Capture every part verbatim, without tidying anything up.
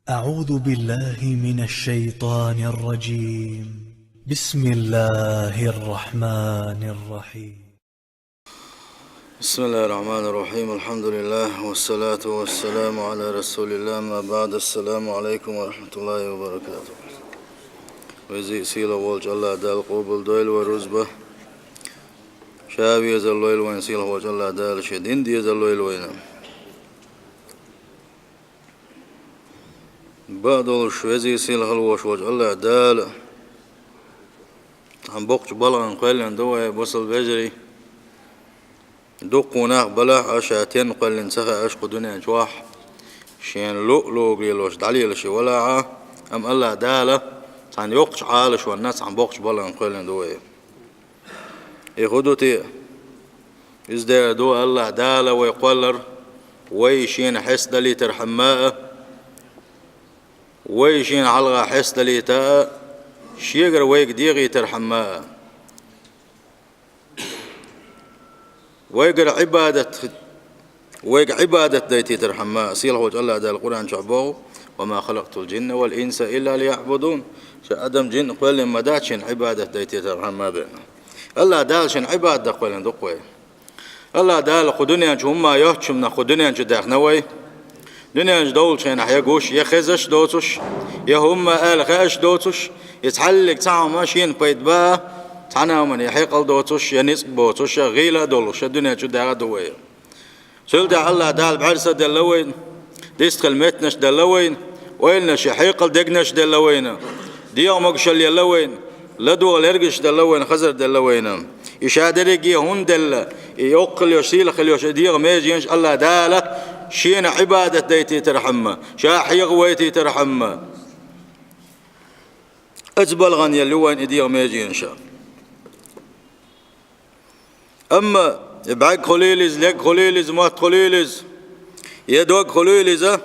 أعوذ بالله من الشيطان الرجيم. بسم الله الرحمن الرحيم. بسم الله الرحمن الرحيم. الحمد لله والصلاة والسلام على رسول الله. أما بعد. السلام عليكم ورحمة الله وبركاته. Веза-сийлахь волчу АллахӀ Дала къобал дойла вайн рузба. Ша везар лойла вайна сийлахь волчу АллахӀ Дала, шен дин дезар лойла вайна. Бакъдолуш, веза-сийлахь хила волуш волчу АллахӀ Дала цхьана боккхачу балхана кхоьллина ду вай, бусалба вежарий. Дуккха нах балахь а, ша стенна кхоьллина ца хаьаш кху дуьнен чохь, шена луъу-луъург лелош дӀалелаш валахь а, амма АллахӀ Дала цхьана йоккхачу Ӏалашонна, цхьана боккхачу балхана кхоьллина ду вай. И хӀун ду те? Иза дера ду АллахӀ Дала вай кхоллар, вай шена хьестадалийтархьама а, вай шена хьалха хьестадалийта а, шегара вайга дегӀийтархьама а. Вайгара Ӏибадат, вайга Ӏибадат дайтийтархьама а. Сийлахь волчу АллахӀ Дала Къуръан чохь боху: «وما خلقت الجن والإنس إلا ليعبدون». Ша адам, жин кхоьллина ма дац шена Ӏибадат дайтийтархьама а бен. АллахӀ Дала шена Ӏибадат дан кхоьллина ду-кх вай. АллахӀ Дала кху дуьнен чу хӀумма йоцчунна кху дуьнен чу даьхна вай. Дуьнен чу довлучу хенахь я гуш, я хезаш доцуш, я хӀумма ала хууш доцуш, я цхьаллиг цхьа хӀума шена пайда бан, цхьана а хӀуманна я хьекъал доцуш, я ницкъ боцуш, я гӀийла а долуш, ша дуьнен чу даьхна ду вай. Цул тӀаьхьа АллахӀ Дала бӀаьрса делла вайна, дистхила меттанаш делла вайна, ойланаш я хьекъал дегнаш делла вайна, дегӀан могушалла елла вайна, ладогӀа лергаш делла вайна, хазар делла вайна. И ша дерриге хӀунда делла, и йоккха хила йолуш, сийлахь хила йолуш, и дегӀан меженаш АллахӀ Дала шена Ӏибадат дайтийтархьама, ша хьеха вайтийтархьама. Оцу балхана елла ю вайна и дегӀан меженаш. Амма и бӀаьрг хуьлийла иза, лерг хуьлийла иза, мотт хуьлийла иза, я дог хуьлийла иза,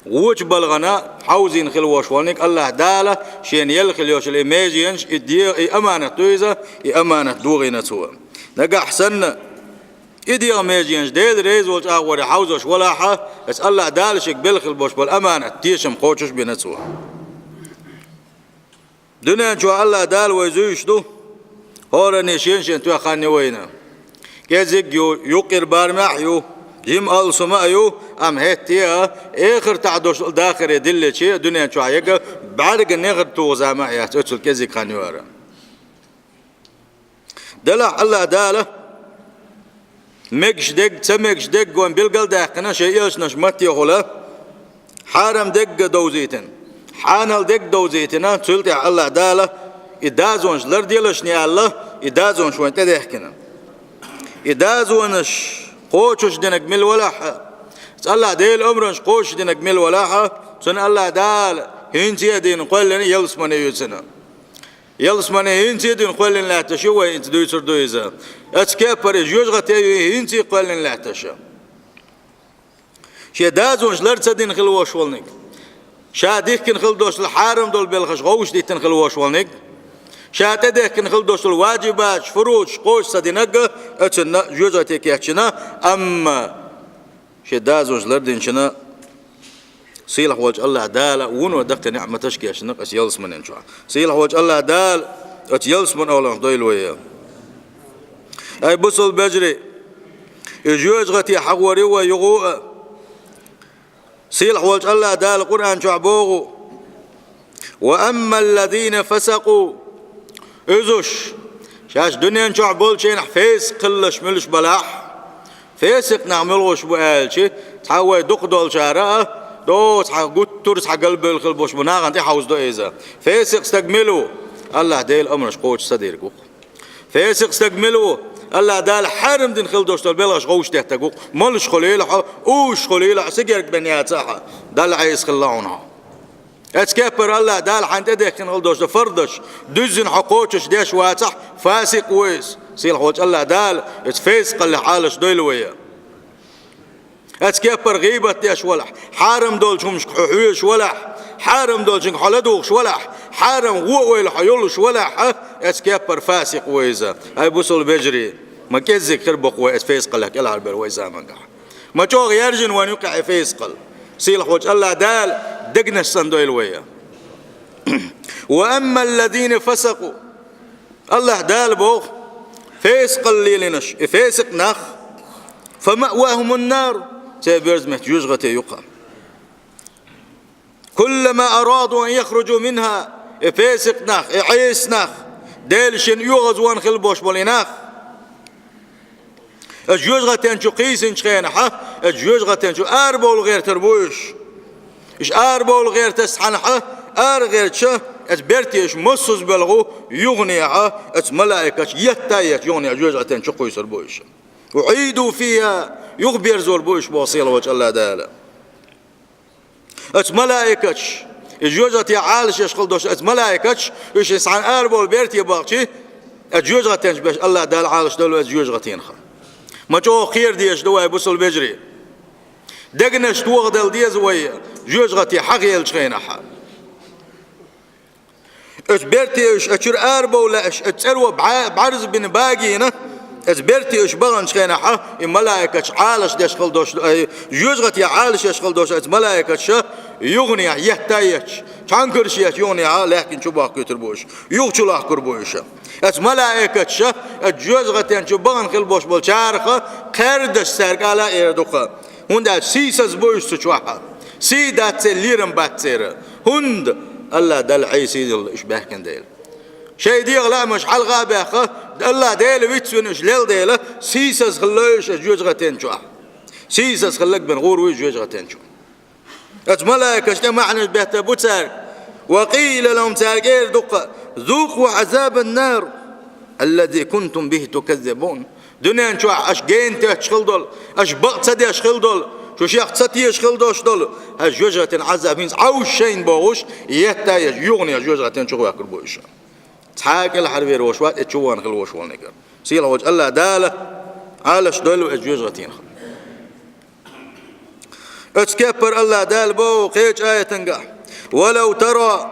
вочу балхана хьовзийна хила волуш волниг АллахӀ Дала шена елла хила йолуш йолу и меженаш, и де-, и аманат ду иза, и аманат дохийна цо. Нагахь санна и дегӀан меженаш Делан реза волчу агӀоре хьовзош валахь а, аса АллахӀ Дала шега белла хила болуш болу аманат тешам кхочуш бина цо. Дуьнен чохь АллахӀ Дала вай зуьйш ду, хӀоранне шен-шен тоьхна хан ю вайна. КӀезиг а ю, юккъера барамехь а ю, жима алсума а ю, амма хӀетте а, эхартахь долуш дахаре диллича, дуьнен чохь яга бӀаьрга негӀар туху зама а яц, оццул кӀезиг хан ю хӀара. Делахь АллахӀ Дала мегаш дерг, ца мегаш дерг вайна билгал а даьккхина, шен элчанаш маттехула, хьарам дерг а довзийтина, хьанал дерг а довзийтина, цул тӀаьхьа АллахӀ Дала и дозанаш ларделаш аьлла, и дозанаш вайна тӀедехкина. И дозанаш кхочуш динарг мила валахь а, АллахӀ Делан омранаш кхочуш динарг мила валахь а, цунна АллахӀ Дала хӀинца а дина кхоьллина ялсамане юьйцина. Ялсамане хӀинца а дина кхоьллина лаьтташ ю вай, хӀинца дуьйцур ду иза. Оцу кеппара жоьжахате ю хӀинца а кхоьллина лаьтташ. Шен дозанаш лар ца дина хила волуш волниг, ша дихкина хила долуш долу хьарам долу белхаш гӀовшадиттина хила волуш волниг, ша тӀедехкина хила долуш долу ваджибаташ, фурудаш кхочуш ца динарг а оцунна жоьжахате кечйина, амма шен дозанаш лардинчунна сийлахь волчу АллахӀ Дала вуно даккхий ниӀматаш кечйина оцу ялсаманин чохь. Сийлахь волчу АллахӀ Дала оцу ялсаманин оланах дойла вай. Ай, бусалба вежарий, и жоьжахате хьахор ю вай юха а. Сийлахь волчу АллахӀ Дала Къуръан чохь боху: «وأما الذين فسقوا», иза уьш, шаьш дуьнен чохь болчу хенахь фесакъ хилларш муьлш балахь, фесакъ нах муьлш бу аьлча, цхьа вай дукхах долчара а, догӀу цхьа гуттар а цхьа галбевлла хила болуш бу нахана тӀе хьовзадо иза. Фесакъ стаг мила ву? АллахӀ Делан омранаш кхочуш ца дерг ву-кх. Фесакъ стаг мила ву? АллахӀ Дала хьарам дина хила долуш долу белхаш гӀовшадеттарг ву-кх. Молуш хуьлийла хьо, уьш хуьлийла хьо, сигарг бен яцахь а, Далла Ӏеса хилла хьуна хьо. Оцу кеппара АллахӀ Дала хьайна тӀедехкина хила долуш долу фардаш дуьззина хьо кхочуш деш вацахь, фасикъ ву иза. Сийлахь волчу АллахӀ Дала оцу фесакъаллех Ӏалаш дойла вай. Оцу кеппара гӀийбат деш валахь, хьарам долчу хӀуманашка хьо хьоьжуш валахь, хьарам долчуьнга хьо ладугӀуш валахь, хьарам гӀо а ойла хьо йолуш валахь, оцу кеппара фасикъ ву иза. Ай, бусалба вежарий, ма кӀеззиг хир бу-кх вай оцу фесакъаллех кӀелхьарбевлла вай заманахь. Ма чӀогӀа яьржина вайна юкъахь и фесакъалла. Сийлахь волчу АллахӀ Дала дегнаш санна дойла вай. «Ва амма аллазина фасакъу», Аллахь Дала боху, фесакъалла лелийнарш, и фесакъ нах, «фамаъвахумун нар», церан боьрза меттиг жоьжахати ю-кх. «Куллама араду ан яхружу минха», и фесакъ нах, и Ӏеса нах, Дела шена оьгӀазвахана хила болуш болу и нах, оцу жоьжахатин чу кхийсинчу хенахь, оцу жоьжахатин чу арабовла гӀертар бу уьш. Уьш арабовла гӀерташ цхьаьнахь, арагӀерташ, оцу бертеша массаза белхь юханехь, оцу малаикаша етта а етташ юханехь жоьжахатин чу кхуьйсур бу уьш. «УӀиду фиха», юхаберзор бу уьш боху сийлахьчу Аллахь Дала. Оцу малаикаша, и жоьжахати Ӏалашъеш хила долуш оцу малаикаша, уьш и цхьаьна арабовла берте бахчи, оцу жоьжахатин чу беш Аллахь Дала Ӏалашдойла оцу жоьжахатинах. Ма чӀогӀа кхера дезаш ду вай, бусалба вежарий. Дегнаш тохадала деза вай, жоьжахати хьахиеллачу хенахь. Оцу берте уьш, оцу чуьра арабовла лаьаш, оцу цӀеро бӀа-, бӀаьрзе бина багийна, оцу берте уьш баханчу хенахь, и малаикаша Ӏалашдеш хила долуш, ай, жоьжахати Ӏалашъеш хила долуш оцу малаикаша юханехь етта а етташ, чхьанкарш етташ юханехь лаьхкина чу бохкуьйтур бу уьш, юха чу лохкур бу уьш. Оцу малаикаша оцу жоьжахатин чу бахана хила болуш болчарах кхаьрдаш цаьрга ала эр ду-кх. ХӀунда аьлча сийсаз бу уьш цу чохь. Сий дац церан, лерам бац церан. ХӀунда? Аллахь Далла Ӏийсийна уьш баьхкина дела. Шайн дегӀан лаамаш хьалха а баьхна, Аллахь Дела вицвина уьш лелла дела, сийсаз хилла уьш оцу жоьжахатин чохь. Сийсаз хилларг бен гӀур вуй жоьжахатин чу. Оцу малаикаша тӀе маьхьанаш беттар бу цаьрга. «Ва къийла лахум», цаьрга эр ду-кх: «Зукъу Ӏазабан нар, аллази кунтум бихи туказзибун». Дуьнен чохь аша гена тетташ хила долу, аша бакъ ца деш хила долу, шу шех ца теша хила долуш долу, хӀара жоьжахатин Ӏазап хӀинца Ӏовша шайна бохуш, етта а етташ, юханехь жоьжахатин чу хӀоьттур бу уьш. Цхьа а кӀелхьарвер волуш вац, и чу вахана хила волуш волу нигар. Сийлахьчу Аллахь Дала Ӏалашдойла оцу жоьжахатинах. Оцу кеппара Аллахь Дала боху кхечу аятангахь: «Валав тара»,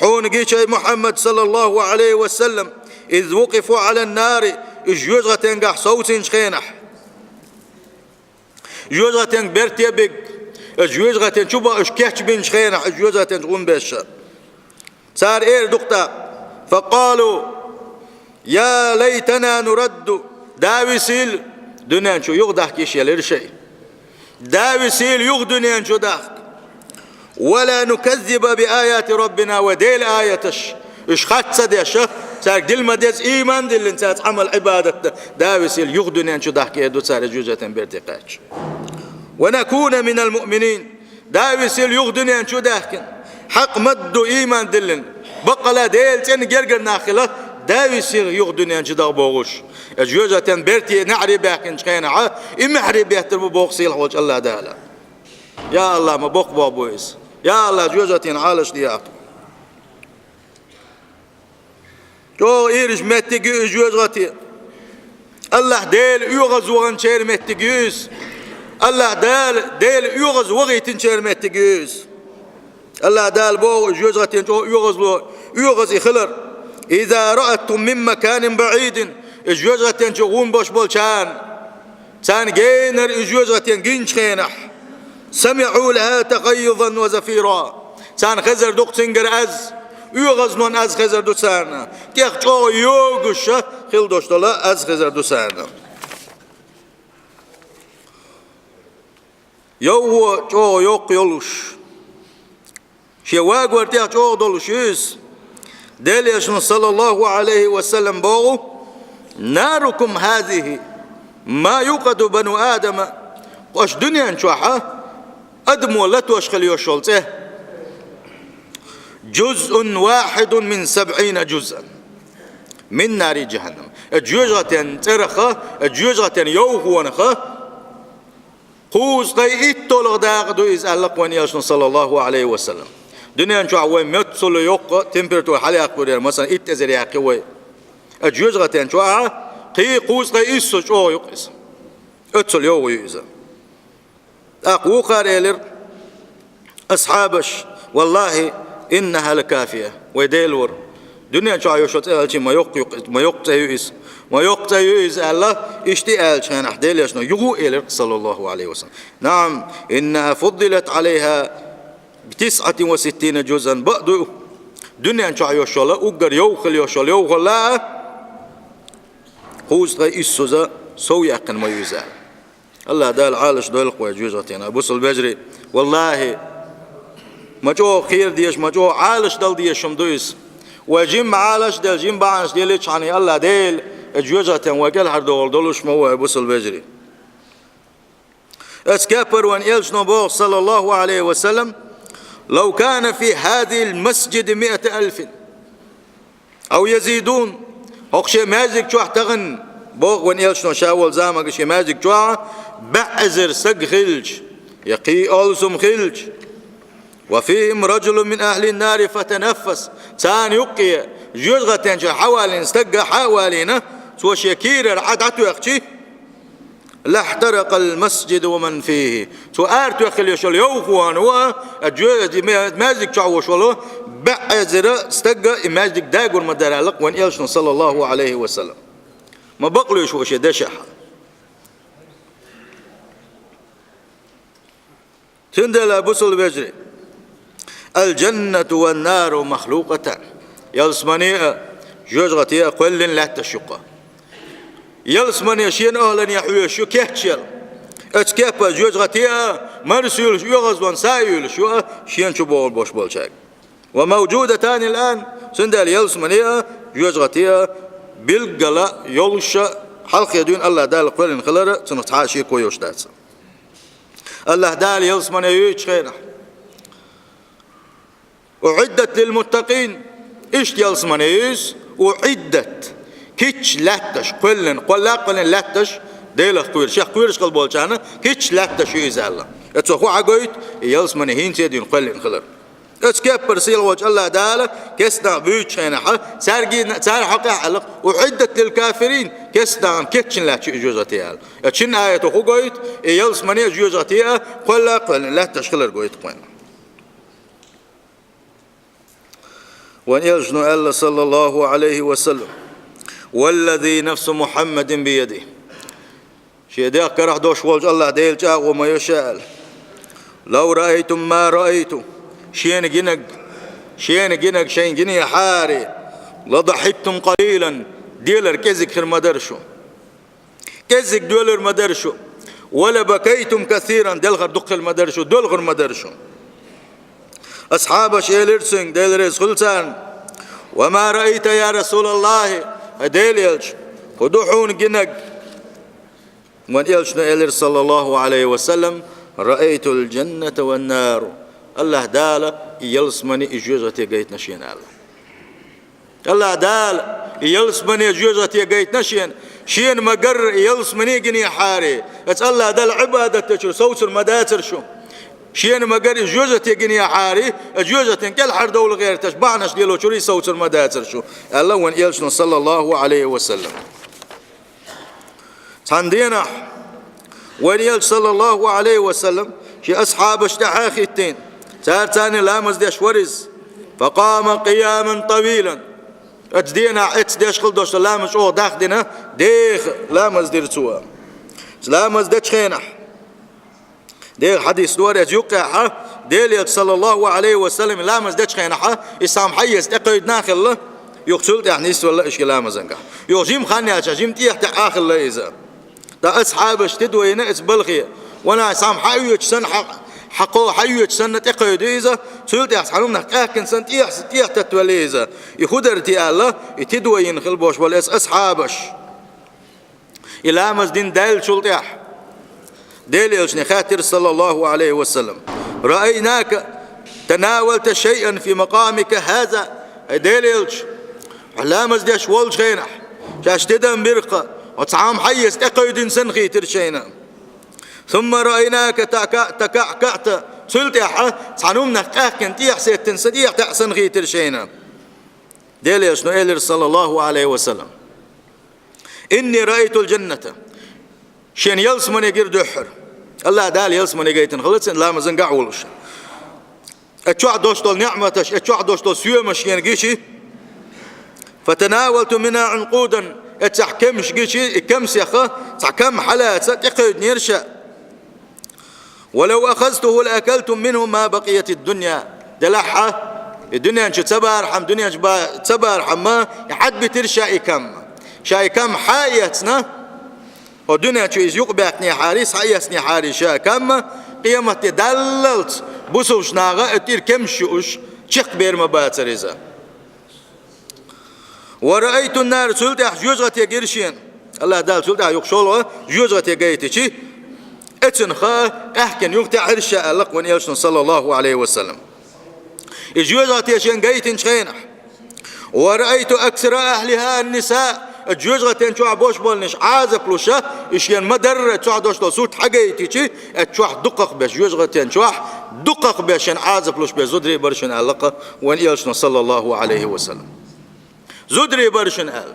хьуна гича, ай Мухьаммад, саллаллаху Ӏалайхи ва саллам, «из вукъифу Ӏалан нари», уьш жоьжахатингахь совцинчу хенахь. Жоьжахатин берте а бигна, оцу жоьжахатин чу бан уьш кечбинчу хенахь, оцу жоьжахатин чу гӀум беш. Цара эр ду-кх тӀаккха: «Факъалу, я лайтана нурадду», да висийла, дуьнен чу юхадахка йиш елира шайн. Да висийла юха дуьнен чу дахка. «Ва ла нуказзиба би аяти раббина», вай Делан аяташ, уьш хатта ца деш, цаьрга дилла ма деза, ийман диллина, цаьрца Ӏамал-Ӏибадат дан. Да висийла юха дуьнен чу дахка эр ду цара жоьжахатин берте кхаьчча. «Ва накуна минал муъминин». Да висийла юха дуьнен чу даьхкина, хьакъ ма-дду ийман диллина, баккъала Делан цӀена гергара нах хила, да висийла юха дуьнен чу даха бохуш. Оцу жоьжахатин берте неӀаре баьхкинчу хенахь, и маьхьарий беттар бу боху сийлахьчу Аллахь Дала. Я Аллахь, ма боккха боху бу иза. Я Аллахь, жоьжахатина Ӏалашдехьа тхо. ЧӀогӀа ийрачу меттиг ю иза жоьжахати. Аллахь Дела оьгӀазваханчеран меттиг ю иза. Аллахь Дала, Дела оьгӀазвахийтинчеран меттиг ю иза. Аллахь Дала боху, иза жоьжахатин чӀогӀа оьгӀазло, оьгӀаз и хилар: «Иза раатхум мин маканин баӀидин», иза жоьжахатин чу гӀум беш болчарна, царна генара иза жоьжахатин гинчу хенахь, «самиӀу лаха тагӀаййузан ва зафира». Царна хезар ду-кх цуьнгара аз, оьгӀазнон аз хезар ду царна. ТӀех чӀогӀа йогуш хила долуш долу аз хезар ду царна. ЙовхӀо чӀогӀа йоккха йолуш, шен вагор тӀех чӀогӀа долуш ю иза. Делан Элчано, саллаллаху Ӏалайхи ва саллам, боху: «Нарукум хазихи, ма юкъаду бану Адама». Оцу дуьнен чохь адамо латош хила йолуш йолу цӀе. «Джузъун вахидун мин сабъина джузъан мин нари джаханнам». Оцу жоьжахатин цӀерах, оцу жоьжахатин йовхонах кхузткъе итталгӀа дакъа ду иза, аьлла кхуьнан Элчано, саллаллаху Ӏалайхи ва саллам. Дуьнен чохь вай моьттуш йоккха температура хьалаяккхур яра, масалан, итт эзар яккхи вай. Оцу жоьжахатин чохь кхин кхузткъе иссо чӀогӀа ю-кх иза. Оццул йовха ю иза. ТӀаккха вукхара элира асхьабаш: «Валлахи, иннаха лакафия». Вай Дела вара. Дуьнен чохь йолуш йолу цӀе аьлча, ма йоккха ю-, ма йоккха цӀе ю иза. Ма йоккха цӀе ю иза аьлла, иштта аьллачу хенахь Делан Элчано юха а элира, саллаллаху Ӏалайхи ва саллам: «Наам, иннаха фуддилат Ӏалайха بتسعة وستين جزءا, бакъ ду дуьнен чохь йолуш йолу, уггар йовха хила йолуш йолу йовхалла а, кхузткъе иссаза сов яьккхина ма ю иза. АллахӀ Дала Ӏалаш дойла-кх вай жоьжахатина, бусалба вежарий. ВаллахӀи, ма чӀогӀа кхера дезаш, ма чӀогӀа Ӏалаш дала дезаш хӀума ду иза. Вай жимма Ӏалаш а делла, жимма бахьанаш деллачхьана, АллахӀ Дела, и жоьжахатин вай кӀелхьардохур долуш ма ву вай, бусалба вежарий. Оцу кепара вайн элчано боху, саллаллаху Ӏалайхи ва саллам: «لو كان في هذا المسجد مائة ألف أو يزيدون». ХӀокху шен маьждиг чохь тахана, боху вайн элчано, ша волу заманахь шен маьждиг чохь бӀе эзар стаг хилча, я кхин олсам хилча, «وفيهم رجل من أهل النار فتنفس», царна юккъе жоьжахатин чуьра хьавалийна стаг хьа а валийна, цо шен кийрара Ӏа дӀатоьхчи, «لاحترق المسجد ومن فيه». Цо аратоьхна хила йолуш йолу йовхо а, а, жоь-, ма-, маьждиг чохь волуш волу бӀе эзар стаг и маьждиг дагор ма дара аьлла-кх вайн элчано, саллаллаху Ӏалайхи ва саллам. Ма бакълуьйш ву шен дешехь. Цундела, бусалба вежарий, «الجنة والنار مخلوقتان». Ялсамани а, жоьжахати а кхоьллина лаьтташ ю-кх. Ялсамани шена охӀлане хьоьжуш ю кечъяла. Оцу кепара жоьжахати а марсо йолуш, оьгӀазван са а йолуш ю а, шена чу богӀур болуш болчаьрга. «وموجودتان الآن». Цундела ялсамани а, жоьжахати а билггала йолуш а, хьалххе дуьйна АллахӀ Дала кхоьллина хилар а, цунах цхьа а шеко йолуш дац. АллахӀ Дала ялсамани юьйцучу хенахь: «أعدت للمتقين». Иштта ялсамани ю иза, «أعدت». Кийча лаьтташ, кхоьллина, кхолла а кхоьллина лаьтташ, Делах кхоьруш, шех кхоьруш хила болчарна кийча лаьтташ ю иза аьлла. Оцо хӀун хьагойту, и ялсамани хӀинца а дуьйна кхоьллина хилар. Оцу кепара сийлахьчу АллахӀ Дала керста нах буьйцучу хенахь, цаьрга, цара хьокъехь аьлла-кх: «أعدت للكافرين», керста нахана кечйина лаьтташ ю и жоьжахати аьлла. Оцу шина аято хӀун гойту, и ялсамани а, жоьжахати а кхолла а кхоьллина лаьтташ хилар гойту-кх вайна. Вайн элчано аьлла, саллаллаху Ӏалайхи ва саллам: «والذي نفس محمد بيده». Шен дегӀ карахь долуш волчу АллахӀ Делан чӀагӀо ма ю ша аьлла: «لو رأيتم ما رأيت». Шена гинарг, шена гинарг шайна гинехьара, «لضحكتم قليلا», делар кӀезиг хир ма дара шу. КӀезиг доьлур ма дара шу. «ولبكيتم كثيرا», делхар дукха хир ма дара шу, доьлхур ма дара шу. Асхьабаша элира цуьнга, Дела реза хуьлда царна: «وما رأيت يا رسول الله», хӀай Делан элча, хӀун ду хьуна гинарг? Вайн элчано элира, саллаллаху Ӏалайхи ва саллам: «رأيت الجنة والنار». АллахӀ Дала и ялсамани, и жоьжахати гайтина шена аьлла. АллахӀ Дала и ялсамани, жоьжахати гайтина шена. Шена ма-гарра и ялсамани гинехьара, оцу АллахӀ Далла Ӏибадат дечуьра совцур ма дацара шу. Шена ма-гарра и жоьжахати гинехьара, оцу жоьжахатин кӀелхьардовла гӀерташ, бахьанаш лелочуьра совцур ма дацара шу, аьлла вайн элчано, саллаллаху Ӏалайхи ва саллам. Цхьана дийнахь вайн элча, саллаллаху Ӏалайхи ва саллам, шен асхьабаш тӀаьхьа а хӀиттийна, цара царна ламаз деш вара иза. «فقام قياما طويلا». Оцу дийнахь эццахь деш хила долуш долу ламаз чӀогӀа дахдина, деха ламаз дира цо. Ламаз дечу хенахь, деха хьадис ду-кх иза, юккъехь Делан элча, саллаллаху Ӏалайхи ва саллам, ламаз дечу хенахь, иза цхьамма хьаэца тӀекхевдина а хилла, юха цул тӀаьхьа нисвелла и шен ламазангахь. Юха жима хан яьлча, жима тӀехьа таьӀна а хилла иза. Ткъа асхьабаш тидам бина оцу балхе. Ванах, цхьамма хьаоьцуш санна, хьа-, хьакхо хьаоьцуш санна тӀекхевдина иза, цул тӀаьхьа цхьана хӀуманах къаьхкина санна тӀехьа, тӀехьа теттавелла иза. И хӀун дара те аьлла, и тидам бина хила болуш болу оцу асхьабаш. И ламаз дина даьллачул тӀаьхьа Делан элчане хаьттира, саллаллаху Ӏалайхи ва саллам: «رأيناك تناولت شيئا في مقامك هذا». Хьай Делан элча, хьо ламаз деш волчу хенахь, шаьш тидам бира-кх, хьо цхьамма хьаэца тӀекхевдина санна хийтира шайна. «ثم رأيناك تكع-، تكعكعت». Цул тӀаьхьа цхьана хӀуманах къаьхкина, тӀехьа сеттина санна, тӀехьа таьӀна санна хийтира шайна. Делан элчано элира, саллаллаху Ӏалайхи ва саллам: «إني رأيت الجنة». Шена ялсамани гира дуьххьара. АллахӀ Дала ялсамани гайтина хилла цуьнан ламазангахь а волуш. Оцу чохь долуш долу ниӀматаш, оцу чохь долуш долу соьмаш шена гичи. «فتناولت منها عنقودا». Оццахь кемсаш гичи, и кемсех цхьа кам хьалаца тӀекхевдинера ша. ولو أخذته لأكلتم منه ما بقيت الدنيا. Делахь а, и дуьнен чу ца бархьама, дуьнен чу ба-, ца бархьама, и хьадбитира ша и кам. Ша и кам хьаэцна, хӀо дуьнен чу иза юкъабаьккхинехьара, схьаэцнехьара ша кам, къематде даллалц бусулба наха а тӀера кемаш юуш, чекхбер ма бацара иза. ورأيت النار, цул тӀаьхьа жоьжахате гира шена. АллахӀ Дала цул тӀаьхьа юха шолгӀа жоьжахате гайтичи, эцунах къаьхкина юха тӀаьхьира ша, аьлла-кх вайн Элчано, саллаллахӀу Ӏалайхи ва саллам. И жоьжахате шена гайтинчу хенахь, ورأيت أكثر أهلها النساء, и жоьжахатен чохь бош болнаш Ӏазап луш, и шена ма-дарра цохь дош долу сурт хьагайтичи, и чохь дукхах беш, жоьжахатен чохь дукхах беш шена Ӏазап луш беш зударий бара шена, аьлла-кх вайн Элчано, саллаллахӀу Ӏалайхи ва саллам. Зударий бара шена аьлла.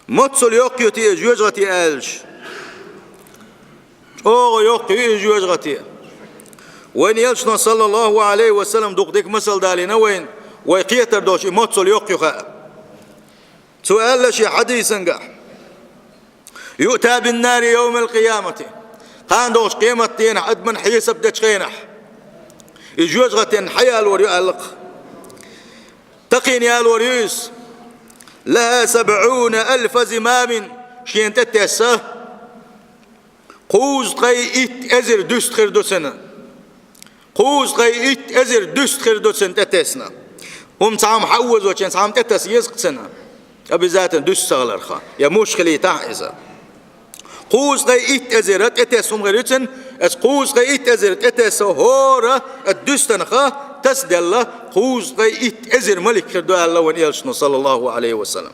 Моццул йоккха ю те и жоьжахате аьлча? ЧӀогӀа йоккха ю и жоьжахате. Вайн Элчано, саллаллахӀу Ӏалайхи ва саллам, дукха дика масал далийна вайна, вай кхетар долуш и моццул йоккха ю хаа. Цо аьлла шен хьадисангахь: يؤتى بالنار يوم القيامة. Кхана долчу къематдийнахь адамна хьесап дечу хенахь, и жоьжахатенна хьаялор ю, аьлла-кх. Такхийна ялор ю иза. لها سبعون ألف زمام, шена тӀетесса кхузткъе итт эзар дуьста хир ду цуьнан. Кхузткъе итт эзар дуьста хир ду цуьнан тӀетесна. ХӀума цхьамма хьаозочун цхьамма тӀетаса еза-кх цуьнан. Обязательно дуьста ца хиларх, я муш хилийтахь иза. Кхузткъе итт эзар тӀетесса хӀума хир ю цуьнан, аса кхузткъе итт эзар тӀетесса хӀора а дуьстанах тасаделла кхузткъе итт эзар малик хир ду, аьлла вайн Элчано, саллаллахӀу Ӏалайхи ва саллам.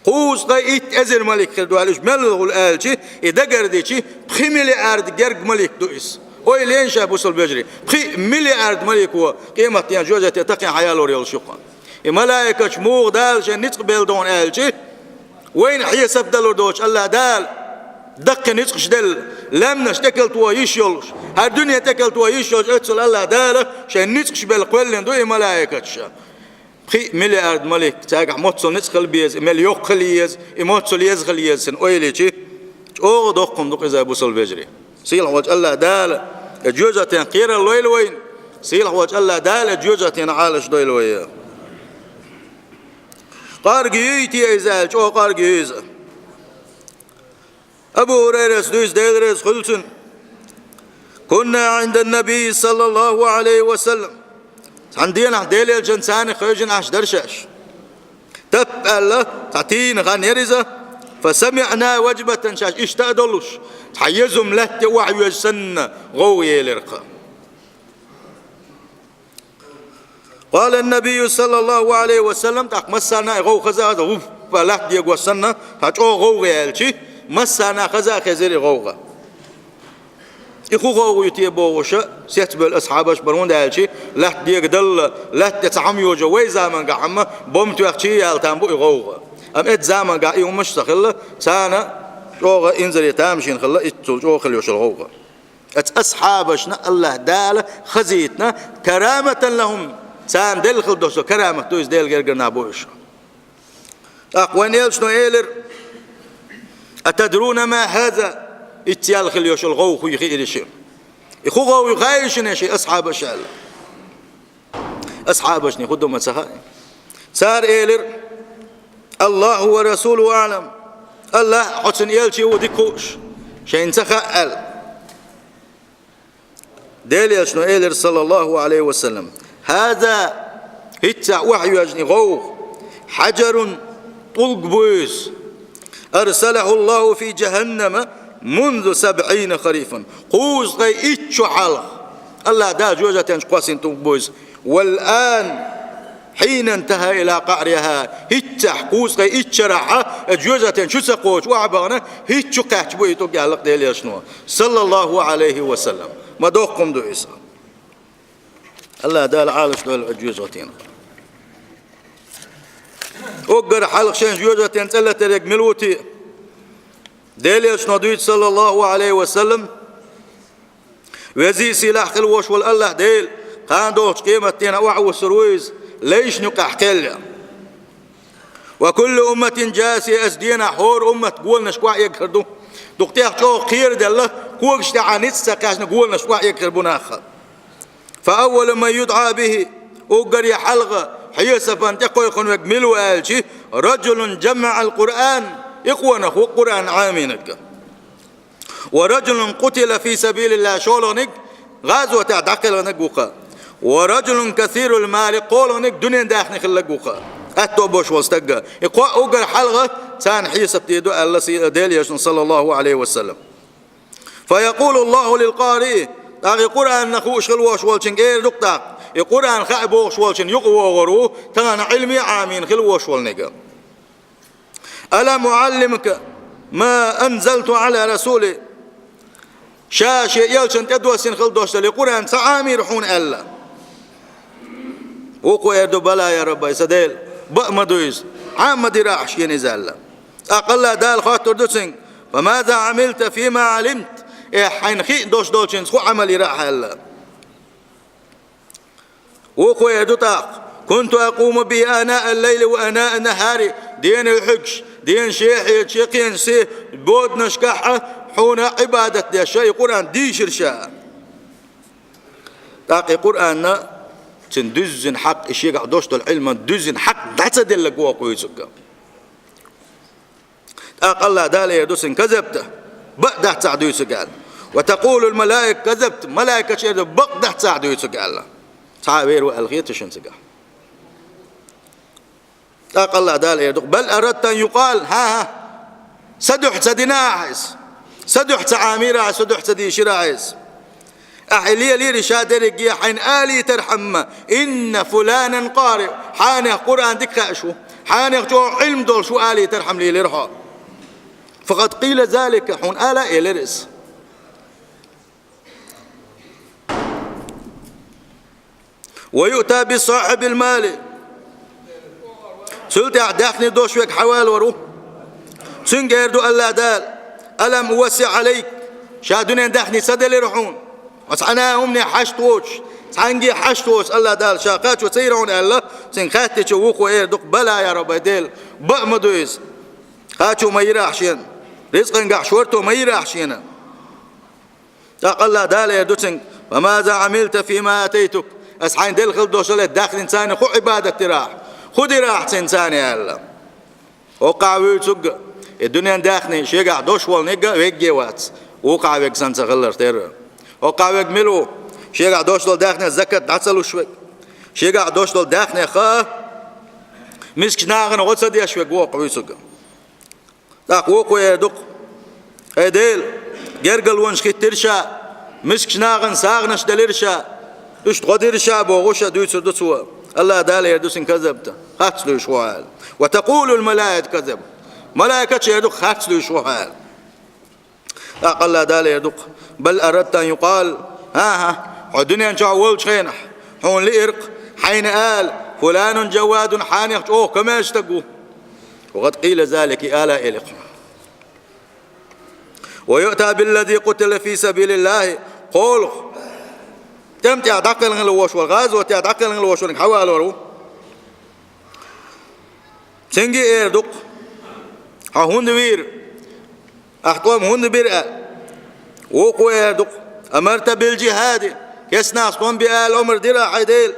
Кхузткъе итт эзар малик хир ду аьлла, уьш мел хуьлу аьлчи, и дагардичи, пхи миллиард герга малик ду иза. Ойла йо ша, бусулба вежарий, пхи миллиард малико къематдийнахь жоьжахате такхийна хьаялор йолуш ю-кх. И малайкаш муха Дала шайн ницкъ белла дохуна аьлчи, вайна хьесап далур долчу АллахӀ Дала даккхий ницкъаш делла, лаьмнаш тӀекалто йиш йолуш, хӀара дуьне тӀекалто йиш йолуш, оццул АллахӀ Дала шайн ницкъаш белла кхоьллина ду и малайкаш. Пхи миллиард малик, цаьргахь моццул ницкъ хила беза, и мел йоккха хила еза, и моццул еза хила еза, цуьнан ойла йичи, чӀогӀа доккха хӀума ду-кх иза, бусулба вежарий. Сийлахь волчу АллахӀ Дала и жоьжахатен кхерар лойла вайна, сийлахь волчу АллахӀ Дала и жоьжахатен Ӏалаш дойла вай. КъаргӀа юй те иза аьлла, чӀогӀа къаргӀа ю иза. Абу ХӀурайрас дуьйцу, Дела реза хуьлда цунна: كنا عند النبي صلى الله عليه وسلم. Цхьана дийнахь Делан Элчанца хьежжина Ӏаш дара шаьш. Тап аьлла, цхьа тийна хан яра иза. فسمعنا وجبة, шаьш иштта а долуш, цхьа еза хӀума лаьтта тӀе охьайоьжна санна гӀовгӀа елира-кх. قال النبي صلى الله عليه وسلم, тӀаккха массарна а и гӀовгӀа хаза а хеза, вуп-вуп лаьтта дегош санна, цхьа чӀогӀа гӀовгӀа яьлчи, массарна а хаза а хезира и гӀовгӀа. И хӀун гӀовгӀа ю те бохуш, сецбевлла асхьабаш бара, хӀунда аьлча лаьтта дегадалла, лаьтта тӀе цхьа хӀума йожо вай заманахь а бомба тоьхча яьлла там бу и гӀовгӀа. Амма эцу заманахь и хӀумаш а ца хилла, царна чӀогӀа инзаре тамашийна хилла, иццул чӀогӀа хила йиш йолу гӀовгӀа. Оцу асхьабашна АллахӀ Дала хазийтина, كرامة لهم, царна делла хила долуш карамат ду иза, Делан гергара нах бу уьш. ТӀаккха вайн Элчано элира: أتدرون ما هذا؟ Иццаьлла хила йиш йолу гӀовгӀа хӀун ю хиира шуна? И хӀун гӀовгӀа ю хаьий шуна, шайн асхьабаш, аьлла. Асхьабашна хӀун ду ма ца хаьа. Цара элира: الله ورسوله أعلم. АллахӀ а, хьо цуьнан элча а ву дика хууш, шайна ца хаьа, аьлла. Делан Элчано элира, саллаллаху Ӏалайхи ва саллам: هذا, хӀинцца охьайоьжна и гӀовгӀа, حجر, тӀулг бу иза, أرسله الله في جهنم منذ سبعين خريفا, кхузткъе итт шо хьалха АллахӀ Дала жоьжахатен чу кхоссийна тӀулг бу иза. والآن حين انتهى إلى قعرها, хӀинцца кхузткъе итт шарахь а жоьжахатен чу ца кхочуш охьабахана, хӀинцца чу кхаьчна бу и тӀулг, аьлла-кх Делан Элчано, саллаллаху Ӏалайхи ва саллам. Ма доккха хӀума ду иза. АллахӀ Дала Ӏалаш дойла вай жоьжахатенах. Уггар хьалха шен жоьжахатен цӀе латарерг мила ву те? Делан Элчано дуьйцу, саллаллаху Ӏалайхи ва саллам: Везий, сийлахь хила волуш волу АллахӀ Дела кхана долчу къематдийнахь охьавуссур ву иза, лайшна юкъахь кхел ян. وكل أمتي جاثية, оцу дийнахь хӀора уммат голанашка охьаэгар ду. Дукха тӀех чӀогӀа кхераделла, когаш тӀехьа ницкъ ца кхаьчна гонаш охьаэгар бу нах. فأول من يدعى به, уггаре хьалха хьесапан тӀекхойкхун верг мила ву аьлча, رجل جمع القرآن, икхонах ву Къуръан Ӏамийнарг. ورجل قتل في سبيل الله, шолгӀаниг гӀазотехь дӀакхелхинарг ву-кх. ورجل كثير المال, кхоалгӀаниг дуьнен даьхни хилларг ву-кх. Аьтто бош волу стаг. И кхоъ уггар хьалха царна хьесап дийр ду аьлла Делан Элчано, صلى الله عليه وسلم. فيقول الله للقارئ, тӀаккха и Къуръан хууш хила волуш волчуьнга эр ду-кх тӀаккха, и Къуръан хаьа бохуш волчун юкъа вогӀур ву, тахана Ӏилма Ӏамийна хила волуш волниг. ألم أعلمك ما أنزلت على رسولي؟ Ша шен элчанна тӀедоссийна хила долуш долу и Къуръан ца Ӏамийра хьуна аьлла. Вукхо эр ду: بلى يا ربي, сан Дела, бакъ ма ду иза, Ӏама ма дира ахь шена иза аьлла. ТӀаккха АллахӀ Дала хоттур ду цуьнга: فماذا عملت فيما علمت؟ Э, хьайна хиъна долуш долчуьнца хӀун Ӏамал йира ахь аьлла. Вукхо эр ду тӀаккха: كنت أقوم به آناء الليل وآناء النهار, дена юьхьигаш, дена шен хьелча, кхин се боданашкахь а хьуна Ӏибадат деш, и Къуръан дийшира ша. ТӀаккха и Къуръанна цуьнан дуьззина хьакъ, и шегахь долуш долу Ӏилман дуьззина хьакъ дӀа ца делларг воккху вуьйцург. ТӀаккха АллахӀ Дала эр ду цуьнга: كذبت, бакъ дац ахь дуьйцург аьлла. وتقول الملائكة: كذبت, малайкаш эр ду: бакъ дац ахь дуьйцург аьлла. Цхьа а вер ву аьлла хета шуна цигахь? ТӀаккха АллахӀ Дала эр ду: بل أردت أن يقال, хӀан-хӀа, сан дуьхьа ца дина ахь иза? Сан дуьхьа ца Ӏамийра ахь, сан дуьхьа ца дийшира ахь иза? Ахь и лелийра ша дерриге, хьайна алийтархьама: إن فلانا قارئ, хьенех Къуръан дика хаьаш ву, хьенех чӀогӀа Ӏилма долуш ву, алийтархьама лелийра хьо. فقد قيل ذلك, хьуна ала а элира иза. ويؤتى بصاحب المال, цул тӀаьхьа даьхни долуш верг хьавалор ву. Цуьнга эр ду АллахӀ Дала: ألم أوسع عليك, ша дуьненан даьхни ца делира хьуна? Оцу хьан а хӀумане хьашт воцуш, цхьаьнгге хьашт воцуш АллахӀ Дала ша кхачо ца йира хьуна аьлла, цуьнга хаьттича, вукхо эр ду-кх: بلى يا ربي, Дела, бакъ ма ду иза, кхачо ма йира ахь шена, рицкъангахь шорто ма йира ахь шена. ТӀаккха АллахӀ Дала эр ду цуьнга: فماذا عملت فيما آتيتك, ас хьайна делла хила долуш долу даьхнинца хӀун Ӏибадат дира ахь? ХӀун дира ахь цуьнца аьлла? ХӀокхахь вуьйцург а, и дуьненан даьхни шегахь долуш волниг а вегге вац, вукхахь верг санна ца хилар терра. ХӀокхахь верг мила ву? Шегахь долуш долу даьхнех закат дӀа ца луш верг, шегахь долуш долу даьхнех а мискачу нахана гӀо ца деш верг воккху вуьйцург. ТӀаккха вукхо эр ду-кх: ай Дела, гергарлонаш хӀиттира ша, мискачу нахана сагӀанаш делира ша, уьш гӀо дира ша, бохуш а дуьйцур ду цо. АллахӀ Дала эр ду цуьнга: كذبت, харц дуьйцуш ву хьо аьлла. وتقول الملائكة: كذبت, малайкаш эр ду-кх: харц дуьйцуш ву хьо аьлла. ТӀаккха АллахӀ Дала эр ду-кх: بل أردت أن يقال, хӀан-хӀа, хьо дуьнен чохь волчу хенахь хьуна лиира-кх, хьайна ала: فلان جواد, хьенех чӀогӀа комаьрша стаг ву. وقد قيل ذلك, и ала а элира-кх. ويؤتى بالذي قتل في سبيل الله, кхоалгӀа тӀеман тӀехь дӀакхелхина волуш волу, гӀазотехь дӀакхелхина волуш волу хьавалор ву. Цуьнга а эр ду-кх: хьо хӀунда вийра? Ахь тӀом хӀунда бира аьлла? Вукхо эр ду-кх: أمرت بالجهاد, кестнах тӀом бе аьлла омра дира ахь, ай Дела,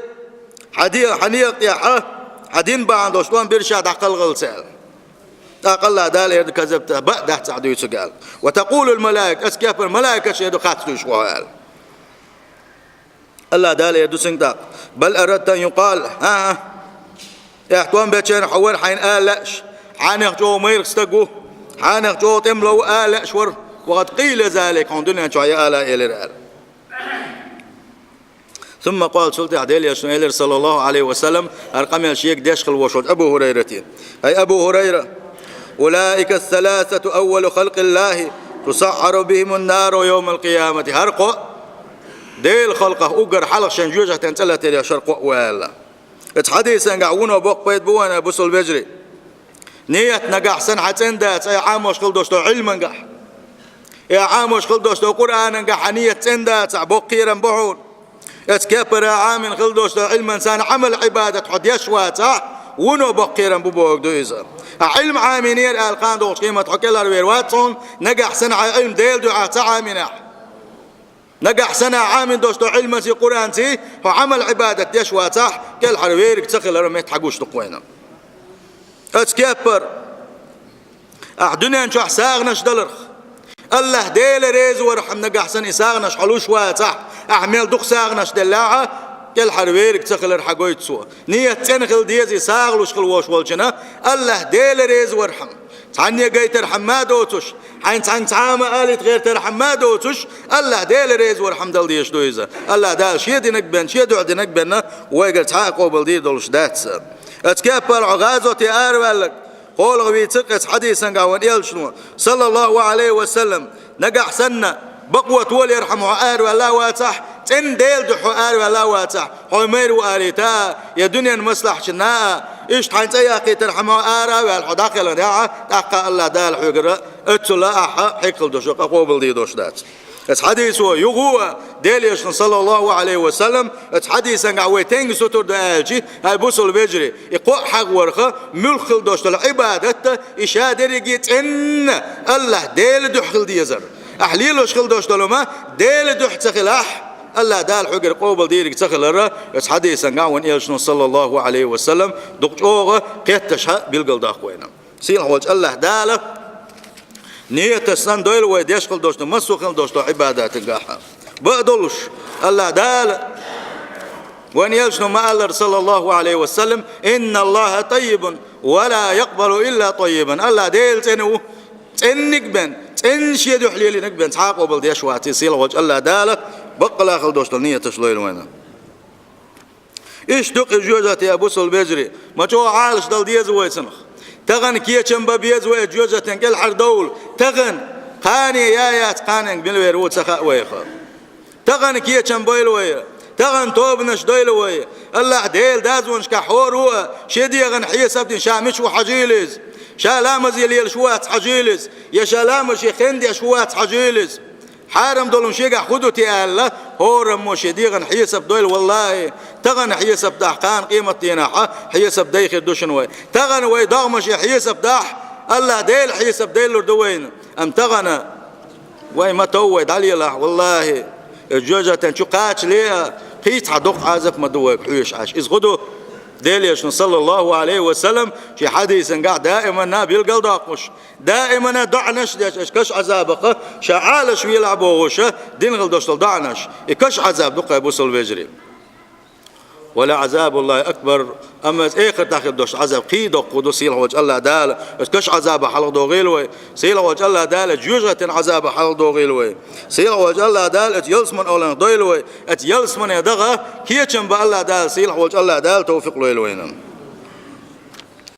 хьан де-, хьан некъа тӀехь, хьан дин бахьана долуш тӀом бира ша дӀакхалхалц аьлла. ТӀаккха АллахӀ Дала эр ду: كذبت, бакъ дац ахь дуьйцург аьлла. وتقول الملائكة, оцу кепара малайкаш эр ду: харц дуьйцуш ву хьо аьлла. АллахӀ Дала эр ду цуьнга тӀаккха: بل أردت أن يقال, хӀан-хӀа, ахь тӀом бечу хенахь хьо вара хьайна ала лаьаш, хьенех чӀогӀа майрха стаг ву, хьенех чӀогӀа тӀемло ву ала лаьаш вара, وقد قيل ذلك, хьуна дуьнен чохь и ала а элира аьлла. ثم قال, цул тӀаьхьа Делан Элчано элира, صلى الله عليه وسلم, хӀара къамел шега деш хила волуш волчу Абу ХӀурайрате: ай Абу ХӀурайра, أولئك الثلاثة أول خلق الله تسعر بهم النار يوم القيامة, хӀара кхоъ Делан халкъах уггар хьалха шайн жоьжахатин цӀа латийна еш хӀара кхоъ ву аьлла. Оцу хьадисангахь вуно боккха пайда бу вайна, бусалба вежарий. Ният нагахь санна хьан цӀена дацахь, и Ӏамош хила долуш долу Ӏилмангахь, и Ӏамош хила долуш долу Къуръанангахь хьан ният цӀена дацахь, боккха кхерам бу хьуна. Оцу кепара Ӏамийна хила долуш долу Ӏилманца Ӏамал-Ӏибадат хьо деш вацахь, вуно боккха кхерам бу бохург ду иза. Хьо Ӏилма Ӏамийнера аьлла кхана долчу къематехь хьо кӀелхьарвер вац хьуна, нагахь санна хьайн Ӏилма Делан дуьхьа ца Ӏамийнехь. Нагахь санна Ӏамийна долуш долу Ӏилмаций, Къуръанций хьо Ӏамал-Ӏибадат деш вацахь, кӀелхьарвериг ца хиларан метта хьан гуш ду-кх вайна. Оцу кеппара, ахь дуьнен чохь сагӀанаш даларх, АллахӀ Дела реза вархьама нагахь санна и сагӀанаш хьо луш вацахь, ахь мел дукха сагӀанаш деллехь а, кӀелхьарвериг ца хилар хьан гойту цо. Нийят цӀена хила деза и сагӀа луш хила волуш волчунна, АллахӀ Дела реза вархьама. Цхьанне гайтархьама ма доцуш, хьайна цхьаьнга цхьа а ма алийта гӀертархьама ма доцуш, АллахӀ Дела реза вархьама дала дезаш ду иза. АллахӀ Дала шен динарг бен, шен дуьхьа динарг бен, вайгара цхьа а къобалдийр долуш дац. Оцу кеппара хьо гӀазоте араваьлларг, кхоалгӀа вийцира оцу хьадисангахь вайн элчано, саллаллахӀу Ӏалайхи ва саллам, нагахь санна, бакъо толаярхьама хьо араваьлла а вацахь, цӀена Делан дуьхьа хьо араваьлла а вацахь, хьо майра ву алийта а, я дуьненан маслахьчунна а, иштта хьайн цӀе яккхийтархьама хьо ара а ваьлла хьо дӀакхелхинехь а, тӀаккха АллахӀ Дала хьоьгара оццул а ахь хьегна хила долуш, къа-, къобалдийр долуш дац. Оцу хьадисо юха а, Делан элчано, саллаллахӀу Ӏалайхи ва саллам, оцу хьадисангахь вай тенга сутара ду аьлча, хӀай бусалба вежарий, и кхоъ хьагӀ варх, муьлхха хила долуш долу Ӏибадат, и ша дерриге цӀена АллахӀ Делан дуьхьа хила дезар. Ахь лелош хила долуш долу хӀума Делан дуьхьа ца хилахь, АллахӀ Дала хьоьгара къобалдийриг ца хилар, оцу хьадисангахь вайн элчано, саллаллахӀу Ӏалайхи ва саллам, дукха чӀогӀа кхетташ хьа билгалдоккху вайна. Сийлахь волчу АллахӀ Дала нийяташ санна дойла вай деш хила долуш долу, массо а хила долуш долу Ӏибадатангахь. Бакъ долуш, АллахӀ Дала вайн элчано ма-аллара, саллаллахӀу Ӏалайхи ва саллам: «Инна АллахӀа таййибун, ва ла якъбалу илла таййибан». АллахӀ Дела цӀена ву, цӀенниг бен, цӀена шен дуьхьа лелийниг бен цхьа а къобалдеш вац. Сийлахь волчу АллахӀ Дала баккъала хила долуш долу нийяташ лойла вайна. Иштта ду-кх и жоьжахатин, я бусалба вежарий, ма чӀогӀа Ӏалашдала деза вай цунах. Тахана кечам бан беза вай жоьжахатин кӀелхьардовла. Тахана, кхане я яц, кханенга мила вер ву ца хаьа вайх. Тахана кечам бойла вай, тахана тобанаш дойла вай. АллахӀ Делан дозанашкахь хӀора а шен дегӀан хьесап дина, ша мича ву хьажийла иза. Ша ламазе лелаш ву вац хьажийла иза. Я ша ламазе хен деш ву вац хьажийла иза. Хьарам долу шегахь хӀун ду те аьлла, хӀораммо шен дегӀан хьесап дойла, валлахӀи. Тахана хьесап дахь, кхана къематдийнахь хьесап дай хир ду шуна вай. Тахана вай догӀмашна хьесап дахь, АллахӀ Дела хьесап деллур ду вайна. Амма тахана вай ма тов вай дӀалелахь, валлахӀи, жоьжахатин чу кхачале а, кхин цхьа доккха Ӏазап ма ду вайга хьоьжуш Ӏаш. Иза хӀун ду? Делан элчано, саллаллахӀу Ӏалайхи ва саллам, шен хьадисангахь даиманна билгалдоккхуш, даиманна доӀанаш деш, аша каш Ӏазабах ша Ӏалашвелахь бохуш, дина хила долуш долу доӀанаш. И каш Ӏазаб ду-кх, хӀай бусалба вежарий. «Ва ла Ӏазабуллахи акбар». Амма иза эхартахь хир долуш Ӏазаб кхин а доккха ду. Сийлахь волчу АллахӀ Дала оцу каш Ӏазабах хьалхадохийла вай. Сийлахь волчу АллахӀ Дала оцу жоьжахатин Ӏазабах хьалхадохийла вай. Сийлахь волчу АллахӀ Дала оцу ялсаманин оланах дойла вай. Оцу ялсамане даха кечам бан АллахӀ Дала, сийлахь волчу АллахӀ Дала тавфикъ лойла вайна.